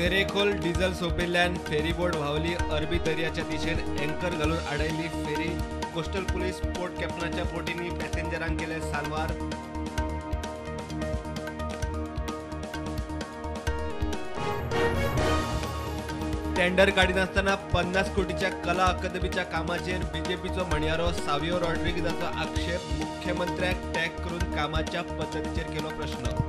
Terekhol diesel सोंपिल्ल्यान ferryboat व्हांवली अरबी दर्याच्या दिशेन अँकर घालून आडयली फेरी. कोस्टल पुलीस पोर्ट कॅप्टनाच्या बोटींनी पॅसेंजरांक केले साल्वार. टेंडर काडिनासतना 50 कोटीच्या कला अकादमीच्या कामाचेर बीजेपीचो म्हणयारो सावियो रॉड्रिगीजाचो आक्षेप. मुख्यमंत्र्याक टॅग करून कामाच्या पद्दतीचेर केलो प्रश्न.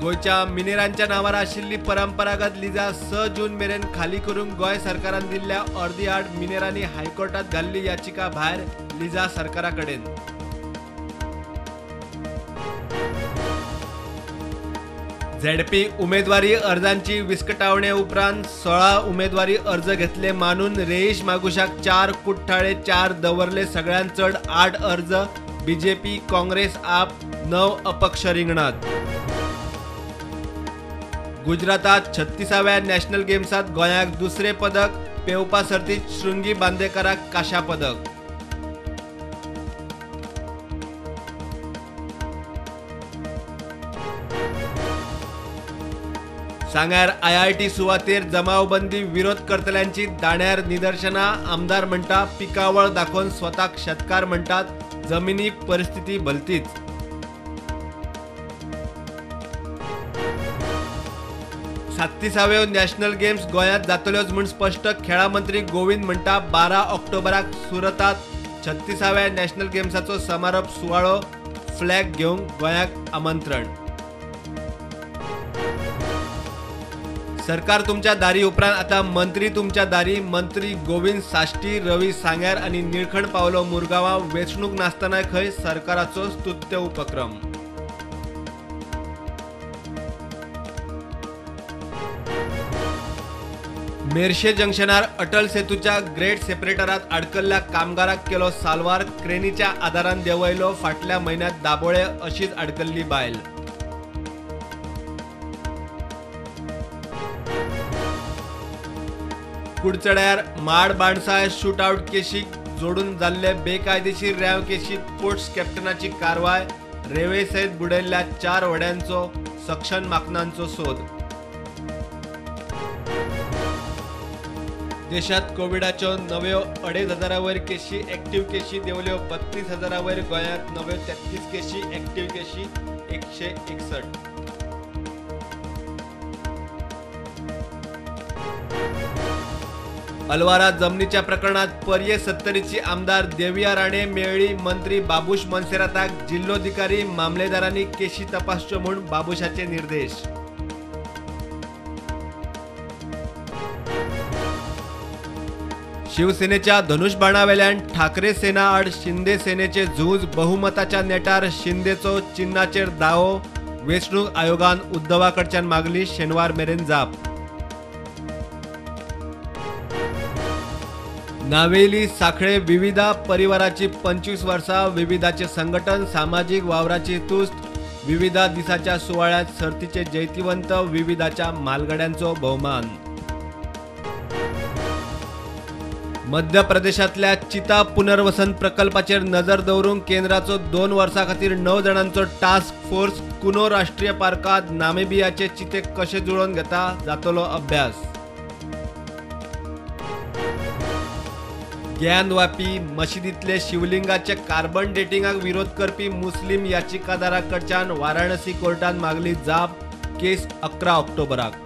गोंयच्या मिनेरांच्या नांवार आशिल्ली परंपरागत लिजा 6 जून मेरेन खाली करूंक गोंय सरकारान दिल्ल्या अर्दी आड मिनेरांनी हायकोर्टात घाल्ली याचिका भायर. लिजा सरकारा कडेन. झेडपी उमेदवारी अर्जांची विस्कटावणे उपरांत 16 उमेदवारी अर्ज घेतले मानून रेईश मागुशाक 4, कुठ्ठाळे 4, दवर्ले सगळ्यांत चड 8 अर्ज. बीजेपी, काँग्रेस, आप 9 अपक्ष रिंगणात. गुजरातात 36व्या नॅशनल गेम्सात गोंयाक दुसरे पदक. पेंवपा सर्तीत शृंगी बांदेकराक कांश्या पदक. सांग्यार IIT सुवातेर जमावबंदी विरोध करतल्यांची दाण्यार निदर्शनां. आमदार म्हणटा पिकावळ दाखोवन स्वताक शेतकार म्हणटात, जमिनी परिस्थिती भलतीच. 37व्यो नॅशनल गेम्स गोंयांत जातल्योच म्हूण स्पश्ट खेळां मंत्री गोविंद म्हणटा 12 ऑक्टोबराक सुरतांत 36व्या नॅशनल गेम्साचो समारोप सुवाळो. फ्लॅग घेवंक गोंयाक आमंत्रण. सरकार तुमच्या दारी उपरांत आता मंत्री तुमच्या दारी. मंत्री गोविंद साश्टी, रवी सांग्यार आनी निळखण पावलो मुरगांवां. वेंचणूक नासतना खंय सरकाराचो स्तुत्य उपक्रम. मेरशे जंक्शनार अटल सेतूच्या ग्रेड सेपरेटरात आडकल्ल्या कामगाराक केलो साल्वार. क्रेनीच्या आदारान देंवयलो. फाटल्या म्हयन्यांत दाबोळे अशीच आडकल्ली बायल. कुडचड्यार माड बाणसाय शूटआउट केशीक जोडून जाल्ले बेकायदेशीर रेंव केशीत पोर्ट्स कॅप्टनाची कारवाय. रेंवे सयत बुडयल्ल्या 4 व्हड्यांचो सक्षम माकनांचो सोद. देशात कोविडाच्यो नव्यो 2,500 वयर केशी. एक्टिव्ह केशी देंवल्यो 32,000 वयर. गोंयांत नव्यो 33 केशी, एक्टिव्ह केशी 161. अलवारा जमनीच्या प्रकरणात पर्ये सत्तरीची आमदार देविया राणे मेळ्ळी. मंत्री बाबूश मोन्सेराताक जिल्लोधिकारी मामलेदारांनी केशी तपासच्यो म्हूण बाबूशाचे निर्देश. शिवसेनेच्या धनुषबाणावेल्यान ठाकरे सेना आड शिंदे सेनेचे झूज. बहुमताच्या नेटार शिंदेचो चिन्नाचेर दावो. वेंचणूक आयोगान उद्धवा कडच्यान मागली शेनवार मेरेन जाप. नावेली साखळे विविधा परिवाराची 25 वर्सां. विविधाचे संघटन सामाजीक वावराची तुस्त. विविधा दिसाच्या सुवाळ्यात सर्तीचे जैतिवंत विविधाच्या म्हालगड्यांचो भोवमान. मध्य प्रदेशांतल्या चिता पुनर्वसन प्रकल्पाचेर नजर दवरूंक केंद्राचो 2 वर्सां खातीर 9 जाणांचो टास्क फोर्स. कुनो राष्ट्रीय पार्कांत नामिबियाचे चिते कशे जुळोवन घेता जातलो अभ्यास. ज्ञानवापी मशिदींतले शिवलिंगाचे कार्बन डेटिंगाक विरोध करपी मुस्लीम याचिकादारा कडच्यान वाराणसी कोर्टान मागली जाप. केस 11 ऑक्टोबराक.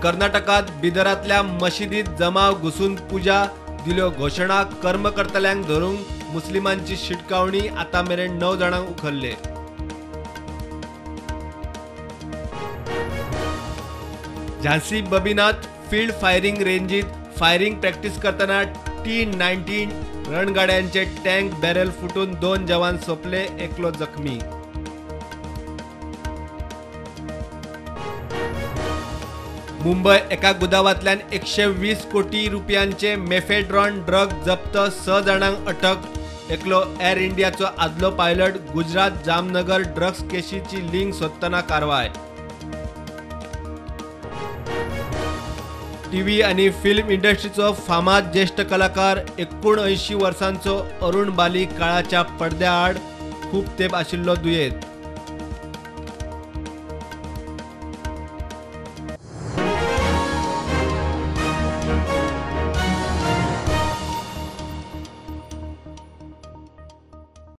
कर्नाटकात बिदरांतल्या मशिदीत जमाव घुसून पुजा, दिल्यो घोशणा. कर्म करतल्यांक धरूंक मुस्लिमांची शिटकावणी. आतां मेरेन 9 जाणांक उखल्ले. झांसी बबीनाथ फील्ड फायरिंग रेंजीत फायरिंग प्रॅक्टिस करतना T-19 रणगाड्यांचे टँक बॅरल फुटून 2 जवान सोंपले, एकलो जखमी. मुंबय एका गुदावांतल्यान 120 कोटी रुपयांचे मेफेड्रॉन ड्रग जप्त, 6 जाणांक अटक. एकलो एअर इंडियाचो आदलो पायलट. गुजरात जामनगर ड्रग्स केशीची लिंक सोदतना कारवाय. टीव्ही आनी फिल्म इंडस्ट्रीचो फामाद ज्येश्ठ कलाकार 79 वर्सांचो अरुण बाली काळाच्या पडद्या आड खूब तेंप आशिल्लो दुयेंत.